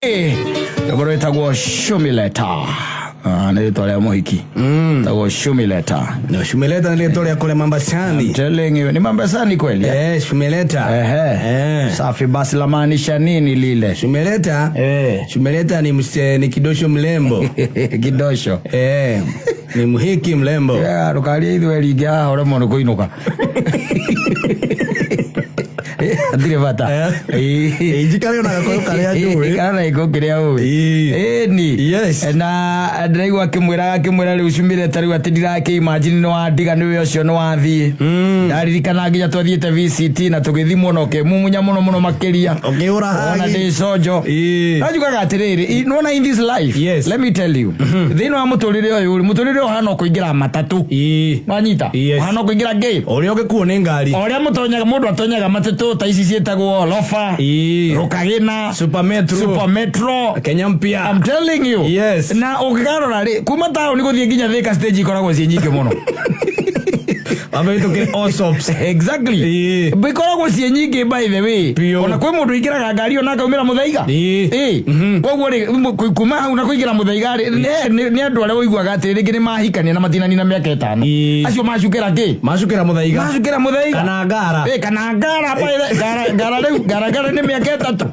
Rwĩmbo rwĩtagwo Shumileta. Ah, nĩ rĩtwa rĩa mũhiki. Tagwo Shumileta. No, Shumileta nĩ rĩtwa rĩa kũrĩa Mambasani. Telling you, ni Mambasani kweli? Eh, Shumileta. Ehe. Eh. Safi basi lamaanisha nini lile? Shumileta. Eh. Shumileta ni mse, ni kidosho mlembo. Kidosho. Eh, ni muhiki mlembo. Yeah, ndũkarie ithuĩ ringĩ haha ũremwo nĩ kũinũka. Hatirĩ bata. Eh. Njikare ona gakoyo karĩa njũĩ. Ikara na gĩkũ kĩrĩa ũĩ. Ĩĩ. Ĩni. Yes. Na ndĩraigua akĩmwĩra rĩu cumire ta rĩu atĩ ndirakĩ imagine nĩ wandiga nĩwe ũcio nĩ wathiĩ. Ndaririkana nginya twathiĩte VCT na tũgĩthimwo na ũkĩmumunya mũno mũno makĩria. Ũkĩhũra Ona hagi. ndĩ conjo. Ĩĩ. Nanjugaga atĩrĩrĩ, nĩwona in this life, Yes. let me tell you, thĩinĩ wa mũtũrĩre ũyũ rĩ, mũtũrĩre ũyũ ũhana o kũingĩra matatũ. Ĩĩ. Wanyita? Yes. Ũhana o kũingĩra ngĩ. Ũrĩa ũngĩkuo nĩ ngari. O ũrĩa mũtonyaga mũndũ atonyaga matatũ ta ici ciĩtagwo Lofa, Ĩĩ. Rũkagĩna, Super Metro. Super Metro. Kenya mpya. I'm telling you. Yes. Na ũngĩkarora rĩ, kuma taũni gũthiĩ nginya Thika stage ikoragwo ciĩ nyingĩ mũno. Wambe wĩtũkĩre Allsops. Exactly. Ĩĩ. Ikoragwo ciĩ nyingĩ by the way. Biũ. Ona kwĩ mũndũ ũingĩraga ngari ona akaumĩra Mũthaiga. Ĩĩ. Ĩĩ. Koguo rĩ, kuma hau na kũingĩra Mũthaiga rĩ, nĩ andũ arĩa ũiguaga atĩ rĩngĩ nĩ mahikania na matinanina mĩaka ĩtano. Ĩĩ. Acio macukĩra kĩ? Macukĩra Mũthaiga. Macukĩra Mũthaiga. Kana ngara. Ĩĩ, kana ngara by the ngara ngara rĩu ngara ngara nĩ mĩaka ĩtatũ.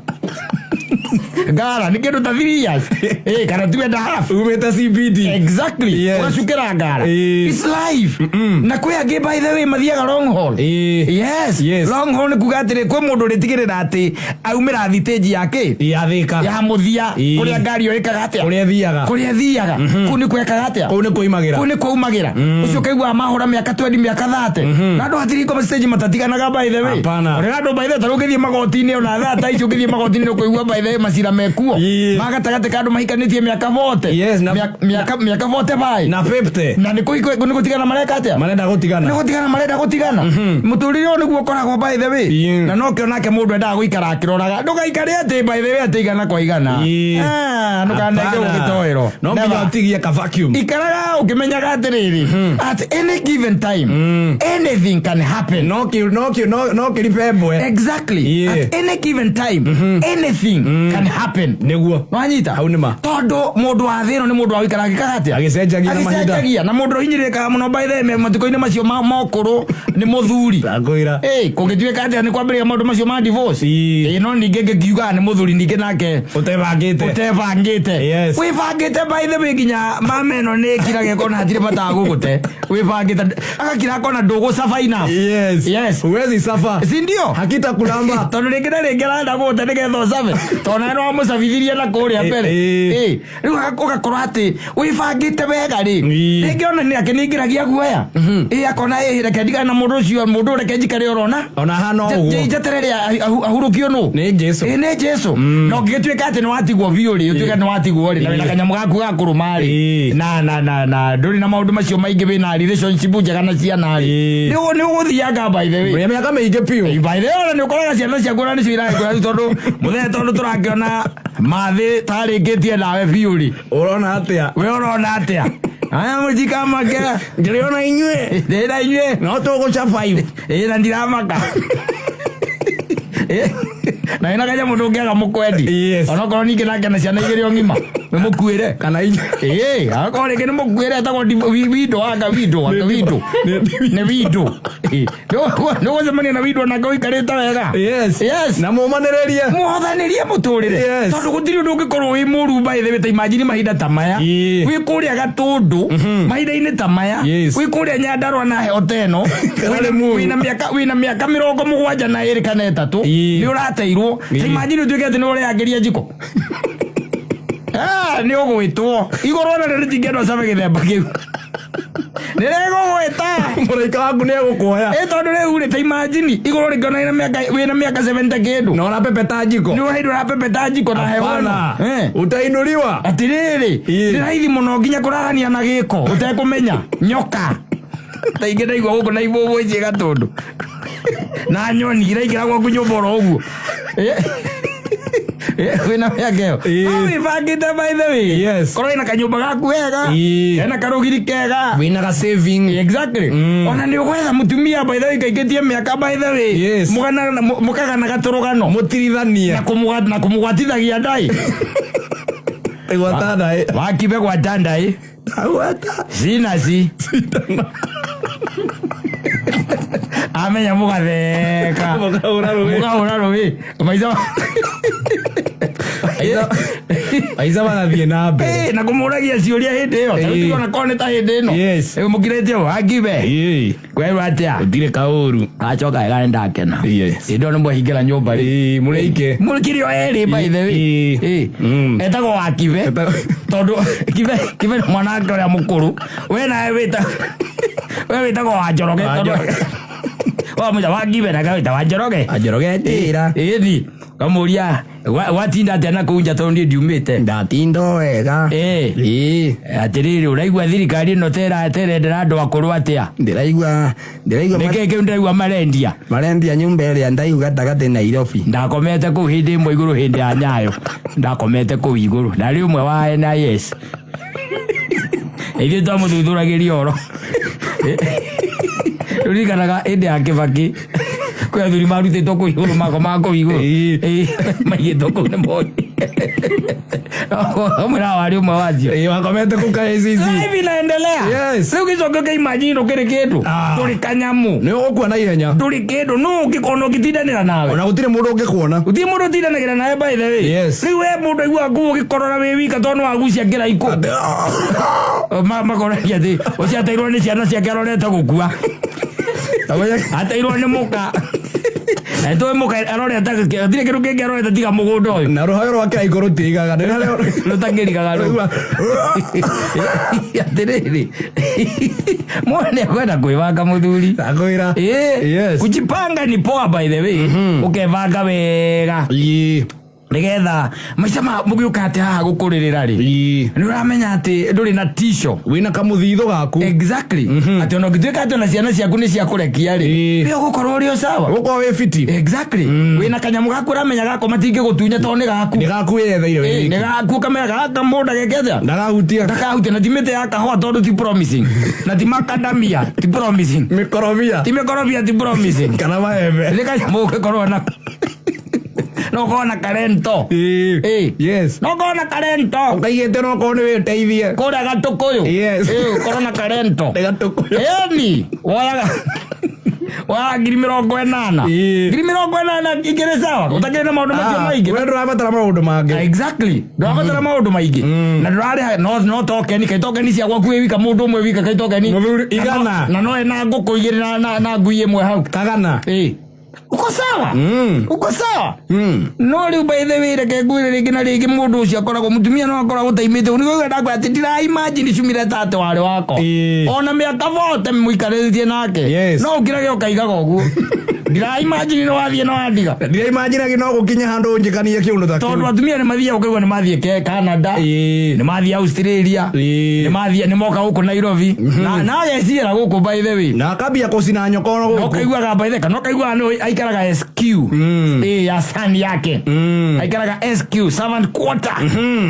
Ngara nĩ kĩndũ ta 3 years. Ĩĩ, kana 2 and a half. Umĩte CBD. Exactly. Yes. Ũgacukĩra ngara. Ĩĩ. It's life. Na kwĩ angĩ by the way mathiaga long haul. Ĩĩ. Yes. Yes. Long haul nĩ kuga atĩrĩ kwĩ mũndũ ũrĩtigĩrĩra atĩ aumĩra thitĩnji ya kĩ? Ya Thika. Ya mũthia Ĩĩ. kũrĩa ngari ĩyo ĩkaga atĩa? Kũrĩa ĩthiaga. Kũrĩa ĩthiaga. Kũu nĩ kwekaga atĩa? Kũu nĩ kwĩimagĩra. Kũu nĩ kwaumagĩra. Ũcio ũkaiguaga mahũra mĩaka 20 mĩaka 30. Na andũ hatirĩ ngoma stage matatiganaga by the way. Hapana. Ũrĩa andũ by the way ta rĩu ũngĩthiĩ magoti-inĩ ona thaa ta ici ũngĩthiĩ magoti-inĩ nĩ ũkũigua by the way macira mekuo. Ĩĩ. Ma gatagatĩ ka andũ mahikanĩtie mĩaka 40. Yes, Mĩaka 45. Na 50. Na nĩ gũtigana mareka atĩa? Marenda Nĩ gũtigana. gũtigana marenda gũtigana. Mũtũrĩre ũyũ nĩguo ũkoragwo by the way. Ĩĩ. Na nokĩo nake mũndũ endaga gũikara akĩroraga. Ndũgaikare atĩ by the way atĩ igana kwa igana. Ĩĩ. Ah, ndũkanenge Hapana. gũgĩtoero. No nginya Never. ũtigie ka vacuum. Ikaraga ũkĩmenyaga atĩrĩrĩ, at any given time, anything can happen. No kĩ no kĩ no no kĩribembwe. Exactly. Ĩĩ. At any given time, anything can happen. Nĩguo. Wanyita? Hau nĩ ma. Tondũ mũndũ wa thĩ ĩno nĩ mũndũ wa gũikara agĩkaga atĩa? Agĩcenjagia na mahinda. Agĩcenjagia. Na mũndũ ũhinyĩrĩrĩkaga mũno by the way matukũ-inĩ macio ma ũkũrũ nĩ mũthuri. Ndakwĩra. Ĩ, kũngĩtuĩka atĩa nĩ kwambĩrĩria maũndũ macio ma divorce? Ĩĩ. Ĩ, no ningĩ ngĩkiugaga nĩ mũthuri ningĩ nake Ũtebangĩte. ũtebangĩte. Yes. Wĩbangĩte by the way nginya mama ĩno nĩ ĩkiraga ĩkona hatirĩ bata wa gũgũte. Wĩbangĩte agakira akona ndũgũcaba enough. Yes. Yes. Huwezi suffer. Si ndio? Hakita kulamba. Tondũ rĩngĩ na rĩngĩ arenda gũgũte nĩgetha ũcabe. Tondũ nawe nĩwamũcabithirie na kũrĩa mbere. Ĩ. Ĩ, rĩu ũgakorwo atĩ wĩbangĩte wega rĩ. Ĩ. Rĩngĩ ona nĩ ake nĩaingĩragia guoya. Ĩ, akona ĩ, reke ndigane na mũndũ ũcio, mũndũ ũyũ reke njikare orona. Ona hana ũguo. Njeterere ahurũkio nũ? Nĩ Jesu. Ĩ, nĩ Jesu. Na ũngĩgĩtuĩka atĩ nĩwatigwo biũ rĩ, ũtuĩke nĩwatigwo rĩ, na wĩna kanyamũ gaku ga kũrũma rĩ, Ĩ. na ndũrĩ na maũndũ macio maingĩ wĩna relationship njega na ciana rĩ. Ĩ. Nĩ ũgũthianga by the way. Mĩa mĩaka mĩingĩ biũ. By the way, ona nĩ ũkoraga ciana ciaku ona nĩcio iragĩkũra rĩu tondũ mũthenya tondũ tũrakĩona mathĩ tarĩkĩtie nawe biũ rĩ. Ũrona atĩa? We ũrona atĩa? Aya mũtikamake. Ndĩrona inyuĩ. Ndĩrona inyuĩ. No tũgũca five. Ĩ, na ndiramaka. Ĩ, na wĩna kanyamũ ndũngĩaga mũkwendi. Yes. Onokorwo ningĩ nake na ciana igĩrĩ o ng'ima. Nĩ mũkuĩre. Kana inyuĩ. Ĩ, akorwo rĩngĩ nĩ mũkuĩre etagwo window anga window anga window. Nĩ window. Ĩ, nĩ ũgũcemania na window nake ũikarĩte wega. Yes. Yes. Na mũmanĩrĩrie. Mũhothanĩrie mũtũrĩre. Yes. Tondũ gũtirĩ ũndũ ũngĩkorwo wĩ mũru by the way ta imagine mahinda ta maya. Ĩ. Wĩ kũrĩa Gatũndũ mahinda-inĩ ta maya. Yes. Wĩ kũrĩa Nyandarua na heho ta ĩno. Kana Wĩna- Limuru. wĩna mĩaka 72 kana 3. Ĩ. Nĩ ũrateirwo. Ta Ĩ. imagine ũtuĩke atĩ nĩ ũreyangĩria njiko. Ah, nĩ ũgwĩtwo. Igũrũ ona rĩu ndingĩenda ũcame gĩthemba kĩu. Nĩrĩgũgwĩta. Mũraika waku nĩ egũkuoya. Ĩ, tondũ rĩu rĩ, ta imagine igũrũ rĩngĩona wĩna mĩaka 70 kĩndũ. Na ũrapepeta njiko. Nĩ ũraigua ũrapepeta njiko na heho ĩno. Hapana. Eh. Utainuliwa. Atĩrĩrĩ, Ĩ. nĩ raithi mũno nginya kũrarania na gĩko ũtekũmenya. Nyoka. Ta ingĩ ndaigua gũkũ na ibũbũ ici Gatũndũ. Na nyoni iraingĩra gwaku nyũmba oro ũguo. Eh. Wĩna mĩaka ĩyo. Ĩĩ. No wĩbangĩte by the way. Yes. Korwo wĩna kanyũmba gaku wega. Ĩĩ. Kena karũgiri kega. Wĩna ga saving. Exactly. Ona nĩ ũgwetha mũtumia by the way kaingĩtie mĩaka by the way. Yes. Mũgana mũkagana gatũrũgano. Mũtirithanie. Na na kũmũgwatithagia ndai. Gwata ndaĩ. Wakibe gwata ndai. Ndagwata. Sinasi. Amenya mũgatheka. Mũkahũra rũĩ. Mũkahũra rũĩ. Maica. Maica marathiĩ na mbere. Eh, na kũmũragia ciũria hĩndĩ ĩyo. Ta rĩu Ĩĩ. tiga ona korwo nĩ ta hĩndĩ ĩno. Yes. Rĩu mũkirĩte ũũ, Wakibe. Ĩĩ. Kwerwo atĩa? Gũtirĩ kaũru. Acoka wega nĩ ndakena. Yes. Hĩndĩ ĩyo nĩ mwahingĩra nyũmba rĩ. Ĩĩ, mũrĩ Mũkiri o erĩ by the way. Ĩĩ. Ĩĩ. Mm. Etagwo Wakibe. Tondũ Kibe Kibe nĩ mwanake ũrĩa mũkũrũ. We nawe wĩta we wĩtagwo Wanjoroge tondũ Wanjoroge. wamwĩta Wakibe nake wĩta Wanjoroge. Wanjoroge tĩra. Ĩni. Kamũria watinda atĩa na kũu nja tondũ niĩ ndiumĩte. Ndatinda o wega. Ĩĩ. Ĩĩ. Atĩrĩrĩ ũraigua thirikari ĩno terendera andũ akũrũ atĩa? Ndĩraigua ndĩraigua Nĩkĩĩ kĩu ndĩraigua marendia? marendia nyũmba ĩrĩa ndaihu gatagatĩ Nairobi. Ndakomete kũu hĩndĩ ĩmwe igũrũ hĩndĩ ya Nyayo. Ndakomete kũu igũrũ. Ndarĩ ũmwe wa NIS. Ithuĩ twamũthuthuragĩria ũhoro. Ũririkanaga hĩndĩ ya Kĩbakĩ kwĩ athuri marutĩtwo kũu igũrũ makomaga kũu igũrũ. Ĩĩ. Ĩĩ, maigĩtwo kũu nĩ Moi. Ũmwe na warĩ ũmwe wacio. Ĩĩ, wakomete kũu ka ACC. Life inaendelea. Yes. Rĩu gĩcoke ũkĩimagine ndũkĩrĩ kĩndũ. Ah. Ndũrĩ kanyamũ. Nĩ ũgũkua na ihenya. Ndũrĩ kĩndũ. Nũ ũngĩkona ũngĩtindanĩra nawe? Ona gũtirĩ mũndũ ũngĩkuona. Gũtirĩ mũndũ ũtindanagĩra nawe by the way. Yes. Rĩu we mũndũ aiguaga kũu ũgĩkorora wĩ wika tondũ nĩwagucia kĩraikũ. Makoragia atĩ ũcio ateirwo nĩ ciana ciake arorete gũkua. Ateirwo nĩ mũka. Na nĩtũĩ mũka arorete gũtirĩ kĩndũ kĩngĩ arorete tiga mũgũnda ũyũ. Na rũhoyo rwa kĩraikũ rũtiigaga. Rũtakĩrigaga rũu. Atĩrĩrĩ. Mũndũ nĩekwenda kwĩbanga mũthuri. Ndakwĩra. Ĩĩ. Yes. Kujipanga ni poa by the way. Ũkebanga wega. Ĩĩ. Nĩgetha maica ma mũgĩũka atĩ haha gũkũrĩrĩra rĩ. Ĩĩ. Nĩ ũramenya atĩ ndũrĩ na tisho. Wĩna kamũthithũ gaku. Exactly. Atĩ ona ũngĩtuĩka atĩ ona ciana ciaku nĩ ciakũrekia rĩ. Ĩĩ. We ũgũkorwo ũrĩ o sawa. Ũgũkorwo wĩ fiti. Exactly. Wĩna kanyamũ gaku ũramenya gako matingĩgũtunya tondũ nĩ gaku. Nĩ gaku wĩyetheire Ĩĩ, wĩ nĩ gaku ũkamenya gaka mũndũ ageke atĩa. Ndakahutia. Ndakahutia na ti mĩtĩ ya kahũa tondũ ti promising. Na ti makadamia ti promising. Mĩkorobia. Ti mĩkorobia ti promising. Kana maembe. Nĩ kanyamũ ũngĩkorwo nako. No ũkorwo na karento. Ĩĩ. Ĩĩ. Yes. No ũkorwo na karento. Ũkaigĩte no okorwo nĩ wĩteithie. Kũrĩa Gatũkũyũ. Yes. Ĩĩ, ũkorwo na karento. Nĩ Gatũkũyũ. Ĩni, woyaga woyaga 80,000. Ĩĩ. 80,000 ikĩrĩ sawa. Ũtakĩrĩ na maũndũ macio maingĩ. We ndũrabatara maũndũ mangĩ. Exactly. Ndũrabatara maũndũ maingĩ. Na ndũrarĩha no no tokeni kai tokeni cia gwaku wĩ wika mũndũ ũmwe wika kai tokeni. Mũthuri, igana. Na no ena ngũkũ igĩrĩ na na ngui ĩmwe hau. Kagana. Ĩĩ. Uko sawa? Uko sawa? Mm. No rĩu by the way reke ngwĩre rĩngĩ na rĩngĩ mũndũ ũcio akoragwo mũtumia no akoragwo taimĩte nĩguo ndakwĩra atĩ ndira imagine cumire ta atĩ warĩ wakwa. Ĩĩ. Ona mĩaka bote mũikarĩtie nake. Yes. No ũkĩrage ũkaigaga ũguo. Ndira imagine nĩ wathiĩ na wandiga. Ndira imagine no gũkinye handũ njĩkanie kĩũndũ ta Tondũ kĩu. atumia nĩ mathiaga ũkaigua nĩ mathiĩ Canada. Ĩĩ. Nĩ mathiĩ Australia. Ĩĩ. Nĩ mathiĩ nĩ moka gũkũ Nairobi. Na na ageciĩra gũkũ by the way. Na akambia kũcina nyokoro No gũkũ. kaiguaga by the kana ũkaiguaga nĩ aikaraga SQ. Ĩĩ ya sani yake. Aikaraga SQ servant quarter.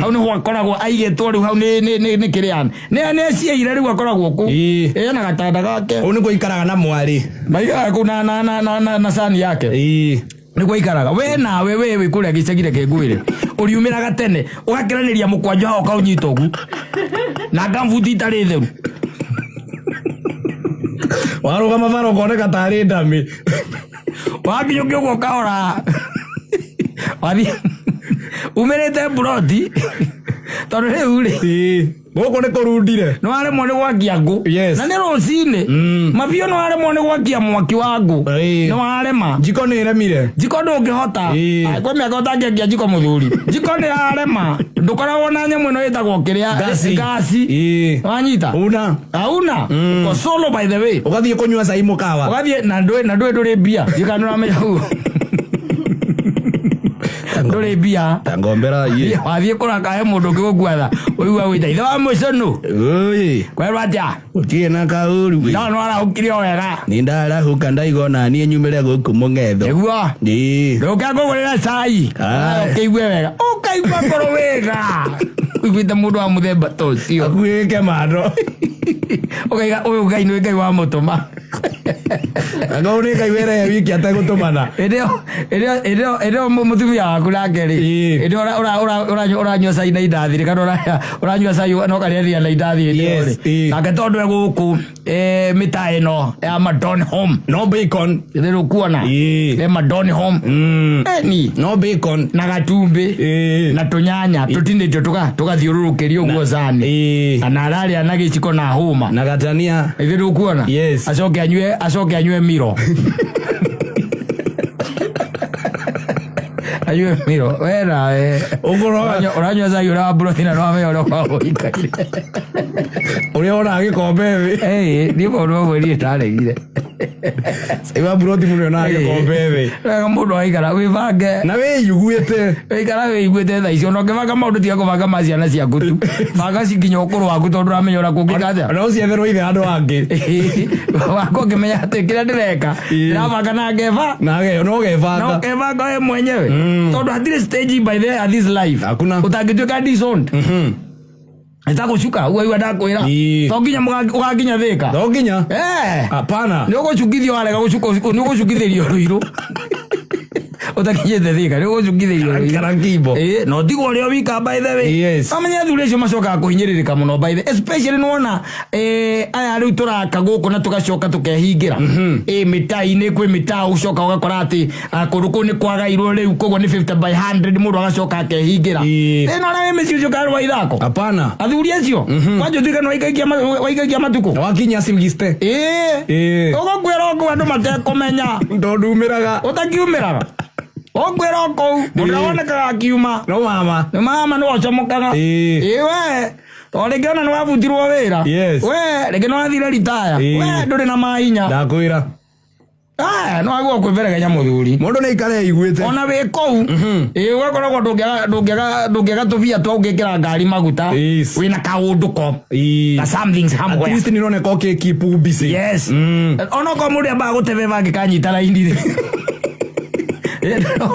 Hau nĩho akoragwo aigĩtwo rĩu hau nĩ nĩ nĩ nĩ kĩrĩa. Nĩ nĩ aciaire rĩu akoragwo kũu. Ĩĩ. Ĩĩ na gatanda gake. Kũu nĩkuo aikaraga na mwarĩ. Maikaraga kũu na na na na na na sani yake. Ĩĩ. Nĩguo aikaraga. We nawe we wĩ kũrĩa gĩcagi reke ngwĩre. Ũriumĩraga tene ũgakĩranĩria mũkwanjũ hau ũkaũnyita ũguo. Na ngambuti itarĩ theru. Warũgama bara ũkoneka tarĩ ndami. Wakinyũkia ũguo ũkahora. Wathiĩ umĩrĩte mburoti tondũ rĩu rĩ Ĩĩ. Gũkũ nĩ kũrundire. nĩ waremwo nĩ gwakia ngũ. Yes. Na nĩ rũcinĩ. Mabiũ nĩ waremwo nĩ gwakia mwaki wa ngũ. Ĩĩ. Nĩ warema. Njiko nĩ ĩremire. Njiko ndũngĩhota. Ĩĩ. Ai, kwĩ mĩaka ũtangĩakia njiko mũthuri. Njiko nĩ yarema. Ndũkoragwo na nyamũ ĩno ĩtagwo kĩrĩa Ngasi. ngasi. Ĩĩ. Wanyita? Una. Hauna. Uko solo by the way. Ũgathiĩ kũnyua cai mũkawa. Ũgathiĩ na ndũĩ ndũrĩ mbia. Ndiũĩ kana nĩũramenya ũguo. Ndũrĩ mbia. Tangombera ye. Wathiĩ kũraka he mũndũ ũngĩ gũkuatha ũigua gwĩta ithe wa mũcũnũ. Oi. Kwerwo atĩa? Gũtirĩ na kaũru. No no arahũkire o wega. Nĩ ndarahũka ndaigona niĩ nyumĩre gũkũ mũng'etho. Nĩguo. Ĩĩ. Ndũke ngũgũrĩra cai. Aye. Ũkĩigue wega. Ũkaigua ngoro wega. Ũiguĩte mũndũ wa mũthemba ta ũcio. Akuĩke mando. Ũkaiga ũyũ Ngai nĩ Ngai wamũtũma. Angorwo nĩ Ngai wĩra wiki ategũtũmana. Hĩndĩ ĩyo hĩndĩ ĩyo hĩndĩ ĩyo mũtumia waku nake rĩ. Ĩĩ. Hĩndĩ ĩyo ũranyua cai na indathi rĩ kana ũranyua cai na ũkarĩanĩria na indathi hĩndĩ ĩyo Yes, rĩ. ĩĩ. Nake tondũ e gũkũ mĩtaa ĩno ya Madon Home. No bacon. Rĩrĩ ũkuona. Ĩĩ. Ĩ Madon Home. Eni. No bacon. Na gatumbĩ. Ĩĩ. Na tũnyanya tũtinĩtio tũgathiũrũrũkĩrio ũguo cani. Ĩĩ. Kana ararĩa na gĩciko na hũma. Na gatania. Ithe ndũkuona? Yes. Acoke anyue miro. Anyue miro. We nawe. Ũngorwo Ũranyua cai ũrĩa wa mburothi na nĩwamenya ũrĩa ũkoragwo ũikaire. ũrĩa wonaga gĩkombe thĩ. Ĩĩ, niĩ maũndũ mamwe niĩ ndaregire. Cai wa mburoti mũndũ onaga gĩkombe thĩ. Wega mũndũ aikara wĩbange. Na wĩiguĩte. Wĩikara wĩiguĩte thaa icio ona ũngĩbanga maũndũ tiga kũbanga ma ciana ciaku tu. Banga nginya ũkũrũ waku tondũ ũramenya ũrĩa kũngĩka atĩa. Na ũcietherwo ithe andũ angĩ. Wakwa ngĩmenya atĩ kĩrĩa ndĩreka Ĩĩ. ndĩrabanga na ngeba Na no na ũgebanga. ũkebanga we mwenyewe tondũ hatirĩ stage by the at this life Hakuna. ũtangĩtuĩka disowned ĩtagũcuka ũguo igua ndakwĩra Ĩĩ. to nginya ũgakinya thĩka No nginya. Eh. Hapana. nĩ ũgũcukithio warega gũcuka nĩ ũgũcukithĩrio rũirũ ũtakinyĩte thĩka nĩ ũgũcukithĩrio rũirũ Kana kimbo. Ĩĩ, na ũtigwo ũrĩ o wika by the way. Yes. Wamenya athuri acio macokaga kũhinyĩrĩrĩka mũno by the especially nĩwona aya rĩu tũraka gũkũ na tũgacoka tũkehingĩra mĩtaa-inĩ kwĩ mĩtaa ũcoka ũgakora atĩ kũndũ kũu nĩ kwagairwo rĩu koguo nĩ 50 by 100 mũndũ agacoka akehingĩra. Ĩĩ. Thĩna ũrĩa wĩ mĩciĩ ũcio karĩ wa ithako. Hapana. Athuri acio kwanja ũtuĩke nĩ waikaikia matukũ. Na wakinya simgiste. Ĩĩ. Ĩĩ. Ũgakuĩra o kũu andũ matekũmenya. Tondũ umĩraga. Ũtakiumĩraga. Ũkwĩra o kũu mũndũ Ĩĩ. wonekaga akiuma. No mama. Nĩ mama nĩ wacomokaga. Ĩĩ. Ĩĩ we tondũ rĩngĩ ona nĩ wabutirwo wĩra. Yes. We rĩngĩ nĩ wathire ritaya. Ĩĩ. We ndũrĩ na mahinya. Ndakwĩra. Aya nĩ wagĩrĩirwo kwĩberegenya mũthuri. Mũndũ nĩ aikare eiguĩte. Ona wĩ kũu ĩĩ ũgakoragwo ndũngĩaga tũbia twa ũngĩkĩra ngari maguta. Yes. Wĩna kaũndũ ko. Ĩĩ. Na something At somewhere. least nĩ ũroneka ũkĩ keep busy. Yes. Onokorwo mũndũ ambaga gũtebeba angĩkanyita raini rĩ.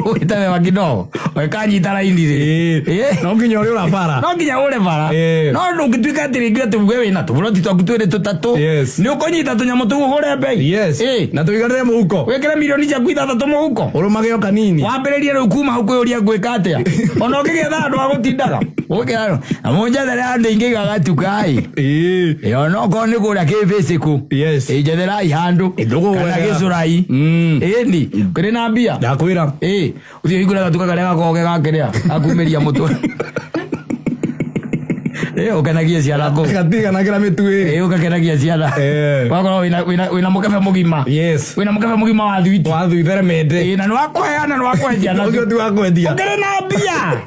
Gũtebeba kidogo ũgĩkanyita raini rĩ. Ĩĩ. Ĩĩ. No nginya ũrĩ ũrabara. No nginya ũre bara. Ĩĩ. No ndũngĩtuĩka atĩ rĩngĩ atĩ uge wĩna tũburoti twaku twĩrĩ tũtatũ. Yes. Nĩ ũkũnyita tũnyamũ tũu ũhũre mbei. Yes. Ĩĩ. Na tũiganĩre mũhuko. Wĩkĩre mirioni ciaku ithathatũ mũhuko. Ũrũmage o kanini. Wambĩrĩrie rĩu kuma hau kwĩyũria ngwĩka atĩa. Ona ũngĩgĩetha andũ a gũtindaga. Ũgĩkĩra na mũnjethere andũ aingĩ gagatuka-ĩ. Ĩĩ. Ĩĩ onokorwo nĩ kũrĩa kĩbĩcĩkũ. Yes. Ĩĩ njetherai handũ. Ndũgũgwetha. Kana gĩcũrai. Ĩni kũrĩ na mbia. Ndakwĩra. Ĩĩ ũthiĩ ũhingũre gatuka karĩa gakoragwo ge gakĩrĩa gakumĩria mũtwe. Ĩĩ ũkenagie ciana kũu. Gatiganagĩra mĩtu ĩrĩ. Ĩĩ ũgakenagia ciana. Ĩĩ. Ũgakorwo wĩna mũkebe mũgima. Yes. Wĩna mũkebe mũgima wa thwiti. Wa thuitheremende. Ĩĩ na nĩ wakũheana nĩ wakũhe ciana. Ũcio ti wa kwendia. Ũkĩrĩ na mbia.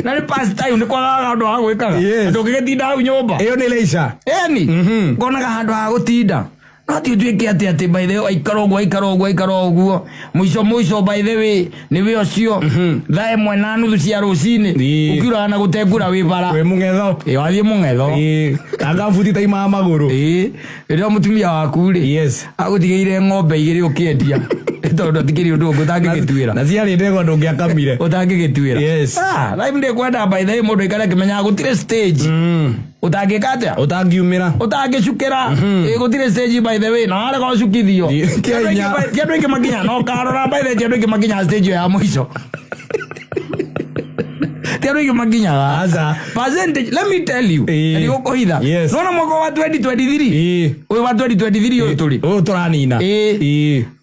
Na nĩ pastime nĩ kwagaga handũ ha gwĩkaga. Yes. Ndũngĩgĩtinda hau nyũmba. Ĩyo nĩ leisure. Eni ngonaga handũ ha gũtinda no ti ũtuĩke atĩ atĩ by the way aikara ũguo aikara ũguo aikara ũguo mũico mũico by the way nĩ wĩ ũcio thaa 1:30 cia rũcinĩ Ĩĩ. ũkiuraga na gũtengũra wĩ bara Wĩ mũng'etho. Ĩĩ wathiĩ mũng'etho Ĩĩ. Na ngabuti taimaga magũrũ. Ĩĩ rĩrĩa mũtumia waku rĩ Yes. agũtigĩire ng'ombe igĩrĩ ũkĩendia tondũ atikĩrĩ ũndũ ũngĩ ũtangĩgĩtuĩra Na ciarĩ ndegwa ndũngĩakamire. ũtangĩgĩtuĩra Yes. Ah, life ndĩkwenda by the way mũndũ aikare akĩmenyaga gũtirĩ stage ũtangĩka atĩa Ũtangiumĩra. ũtangĩcukĩra ĩ gũtirĩ stage by the way na warega ũcukithio Ĩ, Ti andũ aingĩ kĩa hinya. ti andũ aingĩ makinya no karora by the way ti andũ aingĩ makinya stage ĩyo ya mũico ti andũ aingĩ makinyaga Aca. percentage let me tell you Ĩ. na ndigũkũhitha Yes. nona mwaka wa 2023 Ĩĩ. ũyũ wa 2023 ũyũ tũrĩ Ũyũ tũranina. Ĩĩ.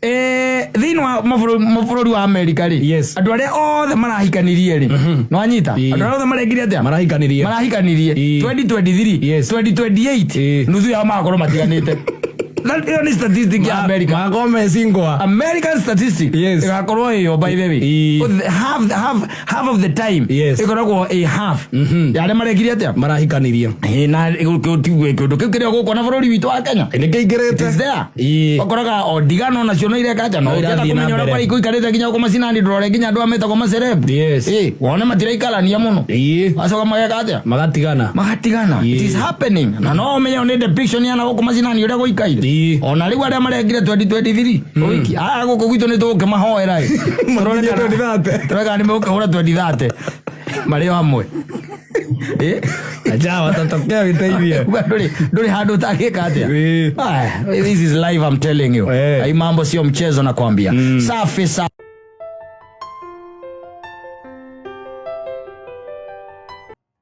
Ĩĩ. Thĩinĩ wa mabũrũri wa Amerika rĩ Yes. andũ arĩa othe marahikanirie rĩ nĩwanyita Ĩĩ. andũ arĩa othe marekire atĩa Marahikanirie. marahikanirie Ĩĩ. 2023 Yes. 2028 Ĩĩ. nuthu yao magakorwo matiganĩte. Ĩyo nĩ statistic ya America. Makorwo me single. American statistic. Yes. Ĩgakorwo ĩyo, by the way. Half of the time ĩkoragwo ĩ half ya arĩa marekire atĩa? Marahikanirie. Ĩ, na kĩũndũ kĩu kĩrĩa gũkũ na bũrũri witũ wa Kenya. Nĩ kĩingĩrĩte. It is there. Ũkoraga o ndigano nacio no ireka atĩa, no No ũngĩenda irathiĩ na kũmenya ũrĩa mbere. kwari kũikarĩte nginya gũkũ macinani, ndũrore nginya andũ aya metagwo macerebu. Ĩ, wone matiraikarania mũno. Macoka mageka atĩa? Magatigana. Magatigana. It is happening, na no ũmenye nĩ depiction ya na gũkũ macinani ũrĩa gũikaire. Ona rĩu arĩa marekire 2023 ũhiki aya gũkũ gwitũ nĩ tũgũkĩmahoera ĩ. Tũrore Makinyie kana 2030. tũrore kana nĩ megũkĩhũra 2030 marĩ o hamwe. Ĩ? Acha watatokea witeithie. Uga ndũrĩ handũ ũtangĩka atĩa. Ah, this is live, I'm telling you. Hii mambo sio mchezo, nakwambia. Safi safi.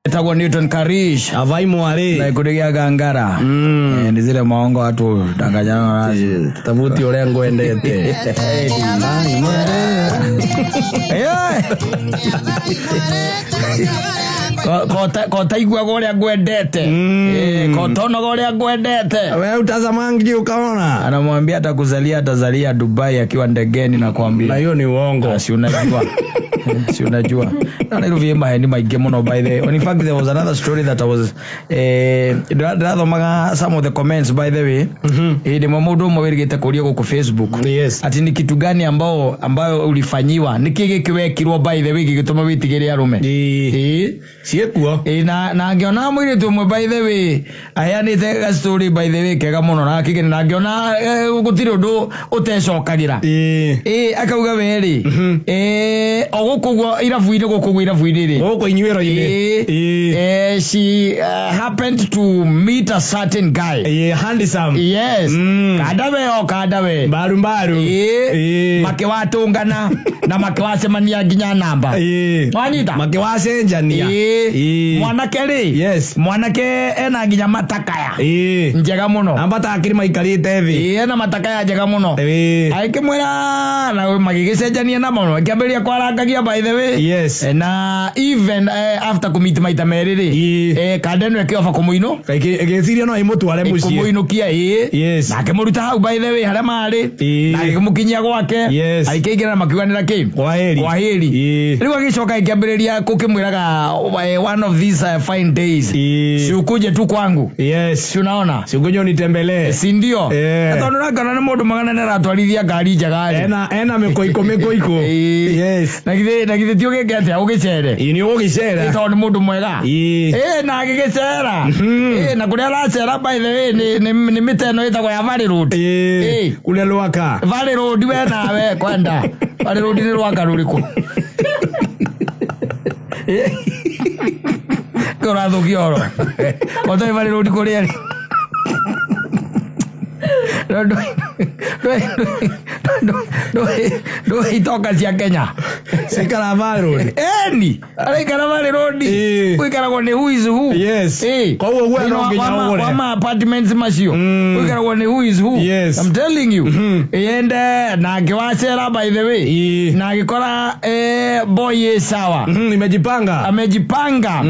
Etagwo Newton Karish Avai mwari. Na ikundi gĩa Gangara. Eh, ni zile maongo watu danganyana nazo. Tabuti ũrĩa ngwendete. Eh. Ko taiguaga ũrĩa ngwendete. Eh, ko tonaga ũrĩa ngwendete. We utazamangi ukaona. Anamwambia atakuzalia, atazalia Dubai akiwa ndegeni, nakwambia. Na hiyo ni uongo. Ah, si unajua. Si unajua na Nairobi maheni maingĩ mũno. By the way, in fact, there was another story that I was ndirathomaga some of the comments, by the way. Hĩndĩ ĩmwe mũndũ ũmwe wĩrĩgĩte kũria gũkũ Facebook atĩ ni kitu gani ambayo ulifanyiwa, nĩ kĩ gĩkĩ wekirwo, by the way, gĩgĩtũma wĩtigĩre arũme? Ĩĩ. Ciĩkuo. Ĩĩ, na ngĩona mũirĩtu ũmwe, by the way, aheanĩte ga story, by the way, kega mũno na kĩgeni, na ngĩona gũtirĩ ũndũ ũtecokagĩra. Ĩĩ, akauga werĩ o gũkũ ũguo irabu-inĩ, gũkũ ũguo irabu-inĩ rĩ, Gũkũ inyuĩro-inĩ. Ĩĩ, she happened to meet a certain guy. Ĩĩ, handsome. Yes. Kanda we, o kanda we. Mbaru mbaru. Ĩĩ. Ĩĩ. Makĩwatũngana na makĩwacemania nginya namba. Wanyita? Makĩwacenjania. Ĩĩ. Ĩĩ. Mwanake rĩ, mwanake ena nginya matakaya njega mũno. Ambata akĩrĩ maikarĩte thĩ. Ĩĩ, ena matakaya njega mũno. Agĩkĩmwĩra na magĩgĩcenjania namba mũno, akĩambĩrĩria kwarangagia, by the way. Na even after kũmiti maita merĩ rĩ, kanda ĩno ĩkĩoba kũmũinũ. Ĩgĩciria no ĩmũtware mũciĩ. Kũmũinũkia, ĩĩ. Na akĩmũruta hau, by the way, harĩa marĩ. Na agĩkĩmũkinyia gwake. Agĩkĩingĩra na makiuganĩra kĩ? Kwaheri. Kwaheri. Rĩu agĩcoka agĩkĩambĩrĩria gũkĩmwĩraga, one of these fine days, si ukuje tu kwangu? Si unaona? Si ukuje unitembelee. Si ndio? Eh. Na tondũ ũrakĩona nĩ mũndũ magana nĩ aratwarithia ngari njega rĩ. Ena mĩkũikũ mĩkũikũ. Ĩĩ. Na githĩ ti ũgĩke atĩa, ũgĩcere? Ĩĩ, nĩ ũgũgĩcera. Ĩ, tondũ nĩ mũndũ mwega. Ĩ, na agĩgĩcera. Ĩ, na kũrĩa aracera, by the way, nĩ mĩtĩ ĩno ĩtagwo ya Valley Road. Ĩĩ. Kũrĩa Rwaka. Valley Road, we nawe kwenda Valley Road nĩ rwaka rũrĩkũ? Kĩ ũrathũkia ũhoro otoĩ Valley Road kũrĩa rĩ? Ndũĩ itoka cia Kenya? Cikara Valley Road. Eni araikara Valley Road. Gũikaragwo nĩ who is who. Ĩĩ. Koguo guoya no Thĩinĩ nginya ũgũre. wa ma apartments macio gũikaragwo nĩ who is who. I'm telling you. Ende na ngĩwacera, by the way, na agĩkora boy ĩ sawa. Nimejipanga. Amejipanga.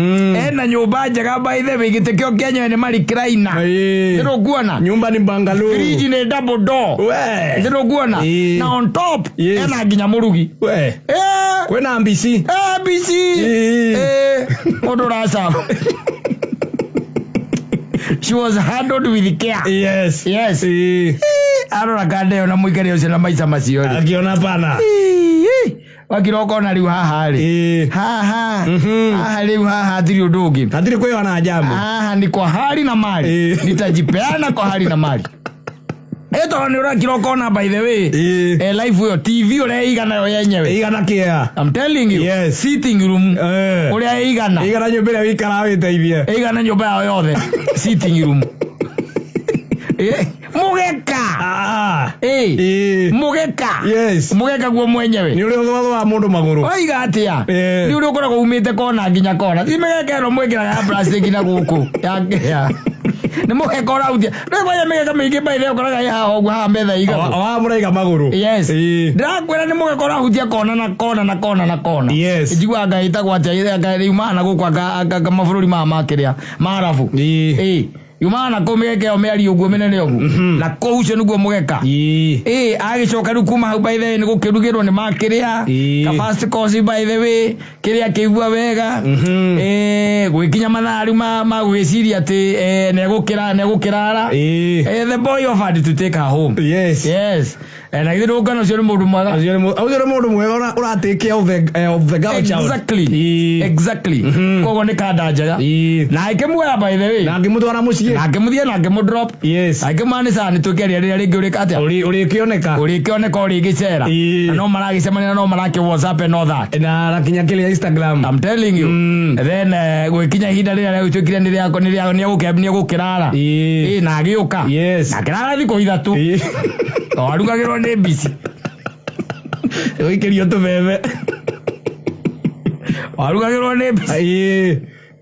Ena nyũmba njega, by the way, gĩtĩ kĩo kĩenyewe nĩ marikraina. Nĩrũkuona? Nyumba ni bungalow. Friji nĩ double door. We. Nĩrũkuona? Na on top ena nginya mũrugi. We. Kwĩna mbici. Bici. Mũndũ ũracaba. She was handled with care. Yes. Arora kanda ĩyo na mũikari ũcio na maica macio rĩ, Akiona pana. Wakira ũkona rĩu haha rĩ, haha haha rĩu haha hatirĩ ũndũ ũngĩ. Hatirĩ kwĩyona jambo. Haha ni kwa hali na mali. Nitajipeana kwa hali na mali. Tondũ nĩ ũrakira ũkona, by the way, life ĩyo TV ũrĩa ĩigana yo yenyewe. Igana kĩa. I'm telling you. Sitting room ũrĩa ĩigana. Igana nyũmba ĩrĩa wĩikaraga wĩteithie. Ĩigana nyũmba yao yothe sitting room. Mũgeka. Mũgeka. Mũgeka guo mwenyewe. Nĩ ũrĩa ũthũathũaga mũndũ magũrũ. Oiga atĩa? Eh. Nĩ ũrĩa ũkoragwo umĩte kona nginya kona, ti mĩgeka ĩno mwĩkĩraga ya plastic na gũkũ ya ya nĩ mũgeka ũrahutia rĩu kwanja mĩgeka mĩingĩ baithe ũkoraga ĩ haha ũguo, haha metha igagwo. O haha mũraiga magũrũ. Yes. Ndĩrakwĩra nĩ mũgeka ũrahutia kona na kona na kona na kona. Njiguaga anga ĩtagwo atĩa, anga yumaga na gũkũ, anga mabũrũri maya makĩrĩa ma arabu. Yumaga na kũu mĩgeka ĩyo mĩario ũguo mĩnene ũguo, na kũu ũcio nĩguo mũgeka. Ĩ agĩcoka rĩu kuma hau, by the way, nĩ gũkĩrugĩrwo nĩ makĩrĩa ka first course, by the way, kĩrĩa kĩigua wega. Ĩ gwĩkinya mathaa rĩu ma gwĩciria atĩ nĩegũkĩrara. The boy offered to take her home. Yes. Na githĩ ndũngana ũcio nĩ mũndũ mwega? Ũcio nĩ mũndũ mwega ũra take care of the girl child. Exactly. Koguo nĩ kanda njega. Na akĩmuoya, by the way, Na ngĩmũtwara mũciĩ. Na akĩmũthiĩ na akĩmũ drop. Akĩmwĩra nĩ sawa, nĩ tũkĩaria rĩrĩa rĩngĩ ũrĩka atĩa. Ũrĩkĩoneka. Ũrĩkĩoneka, ũrĩgĩcera. Na no maragĩcemania na no marakĩ WhatsApp and all that. Na kinya kĩrĩa Instagram. I'm telling you. Then gwĩkinya ihinda rĩrĩa rĩagĩtuĩkire nĩ rĩa nĩ rĩa nĩ egũkĩrara. Ĩ na agĩũka. Na akĩrara thikũ 3. O arugagĩrwo nĩ mbici. Gũikĩrio tũbebe. O arugagĩrwo nĩ mbici.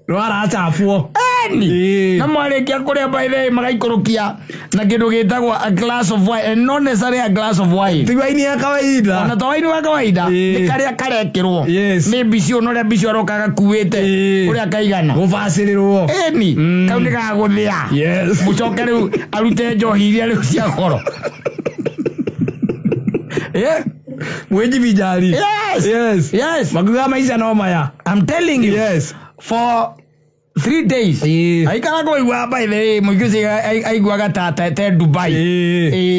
Nĩ waracabwo. Eni. Na mwarĩkia kũrĩa, by the way, magaikũrũkia na kĩndũ gĩtagwo a glass of wine, and not necessarily a glass of wine. Ti waini ya kawaida. Ona to waini wa kawaida. Nĩ karĩa karekĩrwo nĩ mbici ũyũ, na ũrĩa mbici aroka gakuĩte ũrĩa kaigana. Gũbacĩrĩrwo. Eni. Kau nĩ gagũthĩa. Mũcoke rĩu arute njohi iria rĩu cia goro. Mwĩnjibinjari. Yes. Yes. Makuga maica no maya. I'm telling you. For 3 days aikara kũigua, by the way, mũingĩ ũcio aiguaga ta Dubai.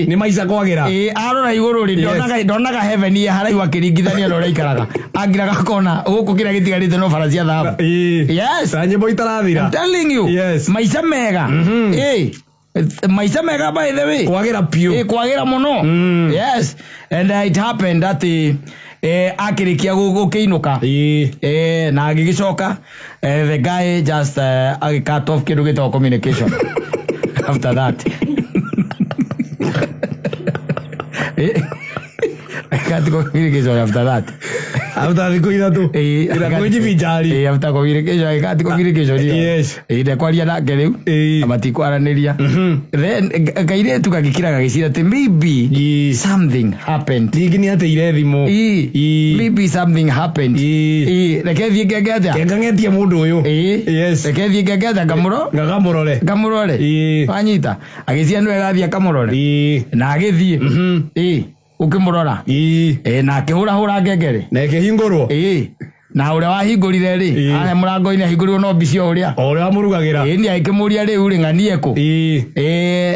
Nĩ maica kwagĩra. Ĩ arora igũrũ rĩ, ndonaga heaven ĩ haraihu akĩringithania na ũrĩa aikaraga, angiraga akona gũkũ kĩrĩa gĩtigarĩte no bara cia thahabu. Yes. Ta nyĩmbo itarathira. I'm telling you. Maica mega. Ĩ maica mega, by the way. Kwagĩra piũ. Ĩ kwagĩra mũno. Yes, and it happened atĩ akĩrĩkia gũkĩinũka, na agĩgĩcoka, the guy just agĩ cut off kĩndũ gĩtagwo communication after that. Cut communication after that. After thikũ 3. Ĩra kwĩnjibinjari. After communication, agĩ cut communication ĩyo. Ndekwaria nake rĩu. Na matikwaranĩria. Then kairĩtu gagĩkira gagĩcira atĩ maybe something happened. Ningĩ nĩ ateire thimũ. Maybe something happened. Reke thiĩ ngenge atĩa. Kengang'etie mũndũ ũyũ. Reke thiĩ ngenge atĩa ngamũro Ngakamũrore. Ngamũrore. Wanyita agĩcia nĩwe gathiĩ akamũrore. Na agĩthiĩ ũkĩmũrora. Na akĩhũrahũra ngengere. Na ĩkĩhingũrwo. Na ũrĩa wahingũrire rĩ, harĩa mũrango-inĩ ahingũrirwo no mbici o ũrĩa. O ũrĩa wamũrugagĩra. Ni agĩkĩmũria rĩu rĩ, ng'anie kũ?